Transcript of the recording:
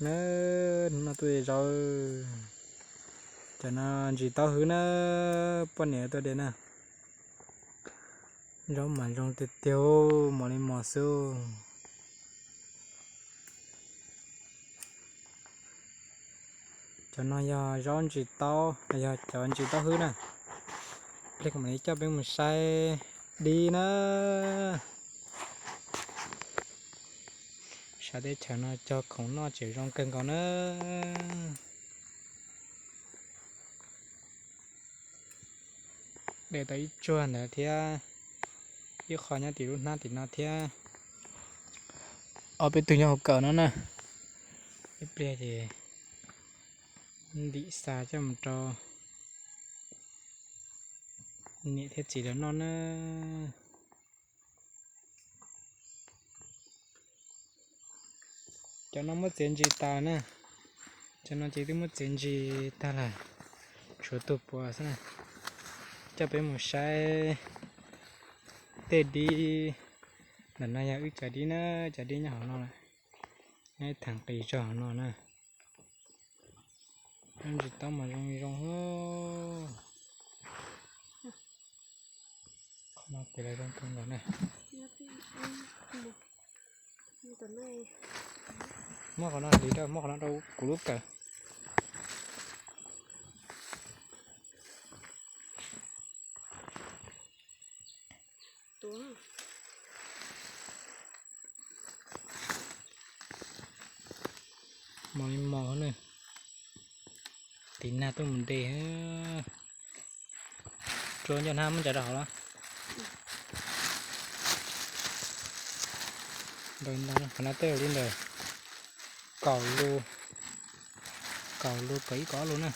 Na, hnub no tuaj de zaub, cov no ntsis taub hwb na, poj niam tuaj de na. Zaub mas zoo tiag tiag, mos li mos xwb. Cov no yog zaub ntsis taub, yog cov ntsis taub hwb na. Ib pliag kuv mam li coj peb mus saib dib na. Sab teb chaws no cog khoom noj tseem zoo kawg nkaus na. De tau ib tsuag ntawd thiab, ib qho nyob tim lub hnab tim no thiab. Ob peb tug nyob hauv kawm no na. Ib pliag ces ntim xa coj mus rau niam thiab txiv lawv noj na. Cov no muab txiav ntsis tas na. Cov no ces twb muab txiav ntsis tag lawm, tshuav tus puav xwb na. Coj peb mus saib tej dib. Ntawm no yog wb cov dib na, cov dib nyob hauv no lawm. Nyob ib thaam qis zog hauv no na. Ntsis taub mas zoo zoo. Qhov no ces zoo kawg nkaus na. Muab qhov no hliv rau, muab qhov no rau kuv lub kawm. Mos li mos na. Tiv nag tuaj mus de. Tsuav ncaj hnab muab ntsaws rau hauv los. Ntau ntau, qhov no tej li ntawm kaum lus, kaum lus kaum ib kaum ob lus na.